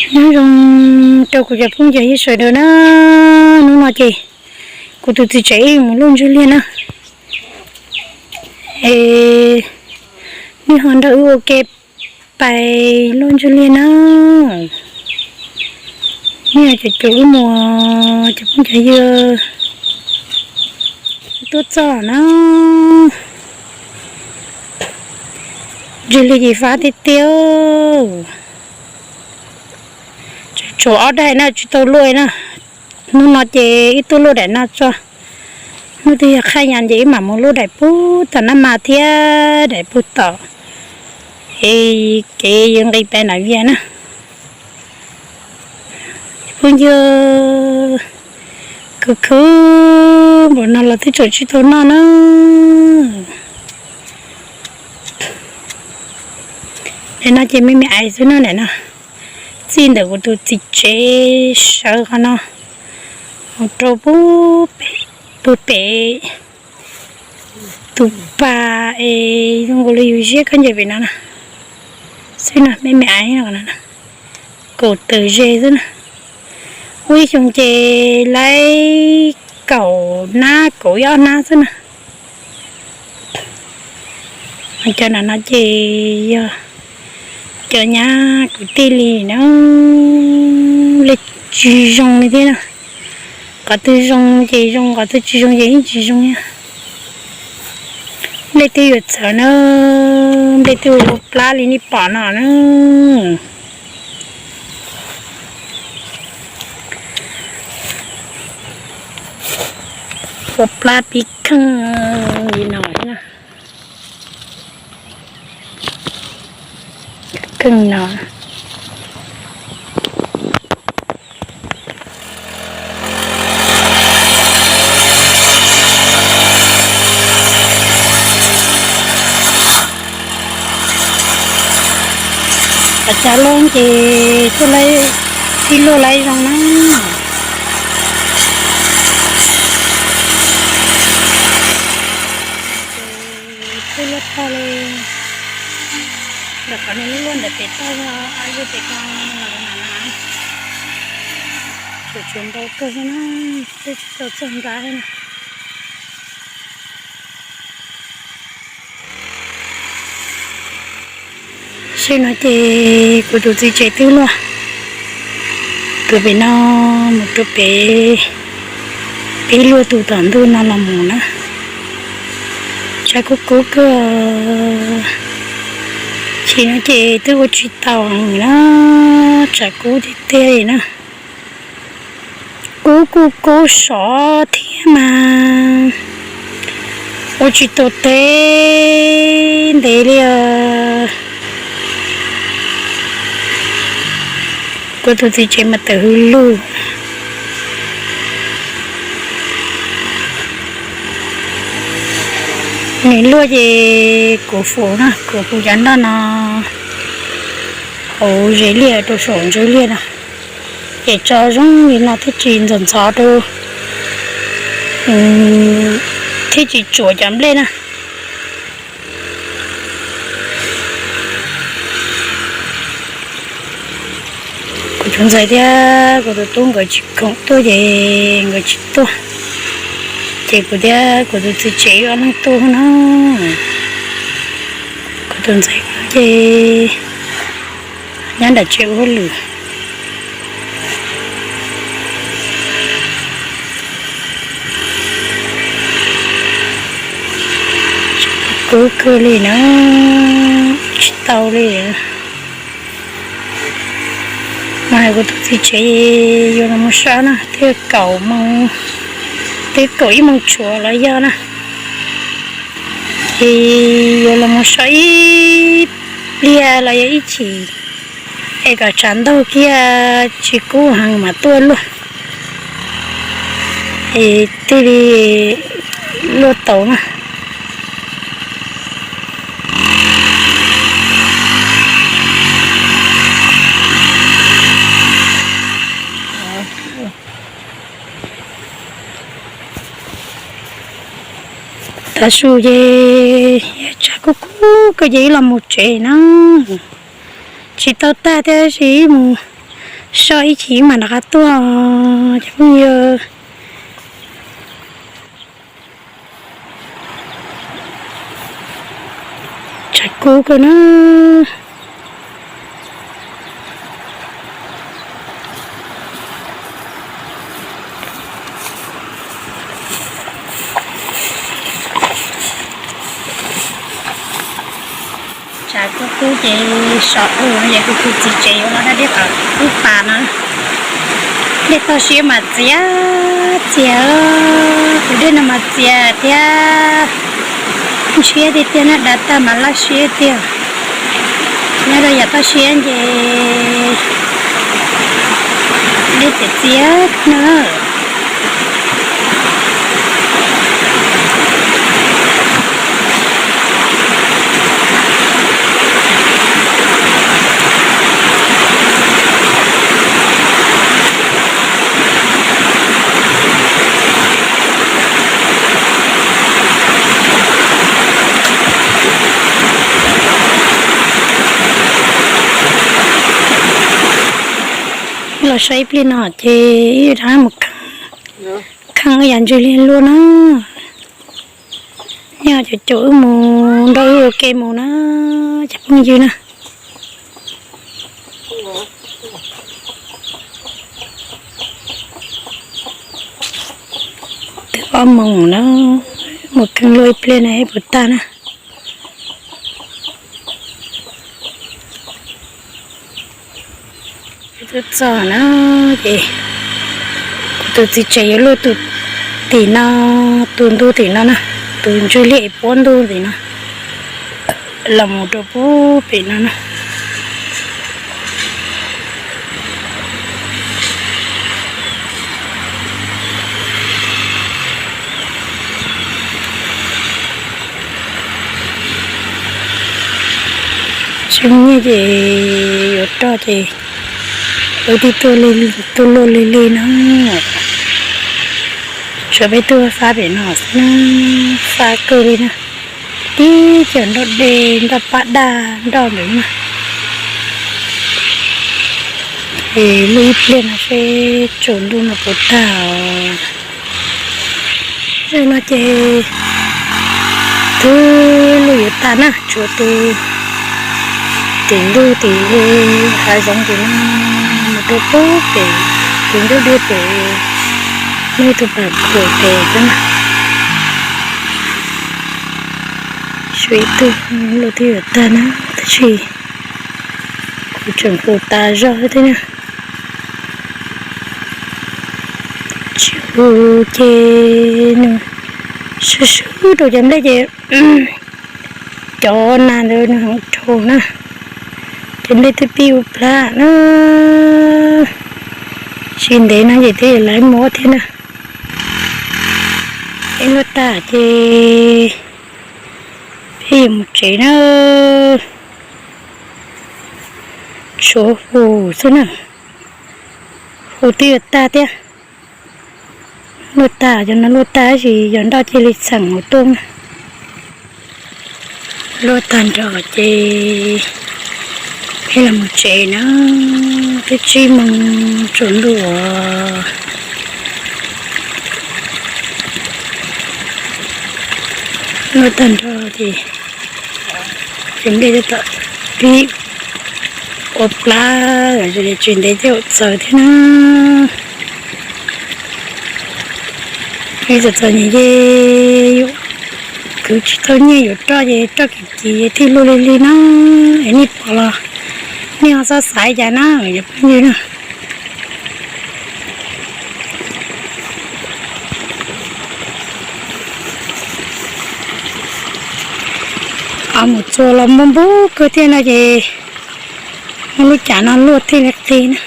Nyob zoo rau kuv cov phooj cov ywg sawv daws na, hnub no ces kuv tus txiv tsev wb mus luaj ntsuag liaj na. Es nej ho nrog wb ua ke pais luaj ntsuag liaj na. Nej cov caum wb mus, cov phooj cov ywg tuaj txog na. Ntsuag liaj ces fab tiag tiag. Tsuas ob daim na tsis tau luaj na. Hnub no ces wb tuaj luaj daim no tso. Hnub twg yog qhaj yas ces wb mam mus luaj daim pug tom nab mas thiab daim pug tom kev yuav nqis pem Nam Vias na. Phooj ywg, khwv khwv npaum no los twb tseem tsis tau noj na. Daim no ces me me ais xwb no, daim no txij ntawm kuv tus txiv tsev sawv qhov no mus rau pem, pem tus pas es zoo nkaus li yus ziab khaub ncaws pem no na. Xwb no me me ais no, kaum tawm ze xwb na. Ua ib xyoo ces laib kaum hnab kaum ib ob hnab xwb na. Cov no no ces yog cov nyab kwv tij li na, nplej tsis zoo li thiab na. Qhov twg zoo ces zoo, qhov twg tsis zoo ces yeej tsis zoo na. Nplej twb yuav txawv na, nplej twb ua plab li nej pom no na. Ua plab pib kheej li no na. Kheej no. Cov cav loj ces tuaj laib, tib luaj laib zoo na. Tuaj luaj tag li, ntawm qhov no luaj luaj ntawm pem toj, luaj pem ko los na. Tsuas tsuas ntau kawg xwb na, twb tsis tau txog nrab na. Xyoo no ces kuv tus txiv tsev twb luaj, tus pem no mus rau pem, peb luaj tus tom ntug no los mus na. Tshav kub kub kawg, xyoo no ces twb ua tsis tau na, tshav kub tiag tiag li na. Kub kuj kub sov thiab mas ua tsis tau teb ntev li os. Kuv tus txiv tsev mas tawm hws lug. Nws luaj ces kuv fum na, kuv fum cov nroj no hauv zes liaj rau saum ntsuag liaj no, ces tso zoo li no thiaj tsis ntxhov ntxhov rau, thiaj tsis tsuam cov nplej na. Kuv tus ntxhais thiab kuv tus tub nkawd tsis khoom tuaj ces nkawd tsis tuaj, ces kuv thiab kuv tus txiv tsev wb ob leeg tuaj no. Kuv tus ntxhais ces nyob nram tsev ua hauj lwm. Kub kawg li na, tsis tau li. Mas kuv tus txiv tsev yuav los mus so na, twb kaum moos, twb kaum ib moos tshuav los yog na, ces yuav los mus so ib pliag los yog ib chim, es kom tshav ntuj kiag tsis kub heev mas tuaj luaj, es thiaj li luaj tau na. Tav su ces tshav kub kub kawg ces wb los mus tsev na. Tsis tau tag thiab sis wb mus So ib chim mam rov qab tuaj cov phooj ywg. Tshav kub kawg na. Tshav kub kub ces sov ua no ces kuv tus txiv tsev yuav los da dej qhov ub pas no. Dej toj siab mas txias txias, tus dej no mas txias thiab. Ntshiab tiag tiag na, dav tag mas laj siab tiag. Nyob rau yav toj siab ces dej txias txias na. Los so ib pliag no ces ib rab mus kheej, kheej yam ntsis li luaj na. Nyob cov caum wb mus nrog wb ua ke mus na, cov phooj ywg na. Twb ob moos na, mus kheej luaj ib pliag na ib puas tag na. Twb txog na, ces kuv tus txiv tsev yuav luaj tus tim no, tus ntug tim no na, tus ntswg liaj es puab ntug tim no los mus rau pub pem no na. Tsis muaj nyiaj ces yuav roj ces wb twb tuaj luaj lig lig no, tshuav peb tug fab pem no xwb na, fab kawg li na, tib co nroj dej nroj pab daj nroj ntawd na. Es luaj ib pliag no seb tsaus ntuj no puas tag os. Zaum no ces twb luaj yuav tag na, tshuav tus tim ntug tim hav zoov tim no mus rau pub pem tus ncauj dej pem, muaj ib tug pas khuam pem xwb na. Tshuav ib tug luaj twb yuav tag na, tab sis kuv tseem hu tas zog thiab na. Tsis hu ces nws swb swb rau cov nplej ces cov nas ntawd nws heev dhau na, ces nplej twb pib ua plab na. Tsis ntev no ces twb yuav laiv muab thiab na. Ib luaj tag ces peb yuav mus tsev na. Tshuav hu xwb na, hu twb yuav tag thiab. Luaj tag, cov no luaj tag tab sis yog nroj cia li txheem mus tuaj na. Luaj tag nrho ces peb los mus tsev na, twb tsib moos tsaus ntuj os. Luaj tag nrho ces ces nplej tab tom pib ua plab, tsis ntev thiaj ua txaws thiab na. Ib txom txom nyem ces kwv tsis tau nyiaj yuav roj ces roj kim kim thiaj luaj lig lig na. Es nej pom los nej ho txhob xav cas na cov phooj ywg na. Mus txua los npog npog kawg thiab no ces muaj lub cas no luaj thiaj li qi na.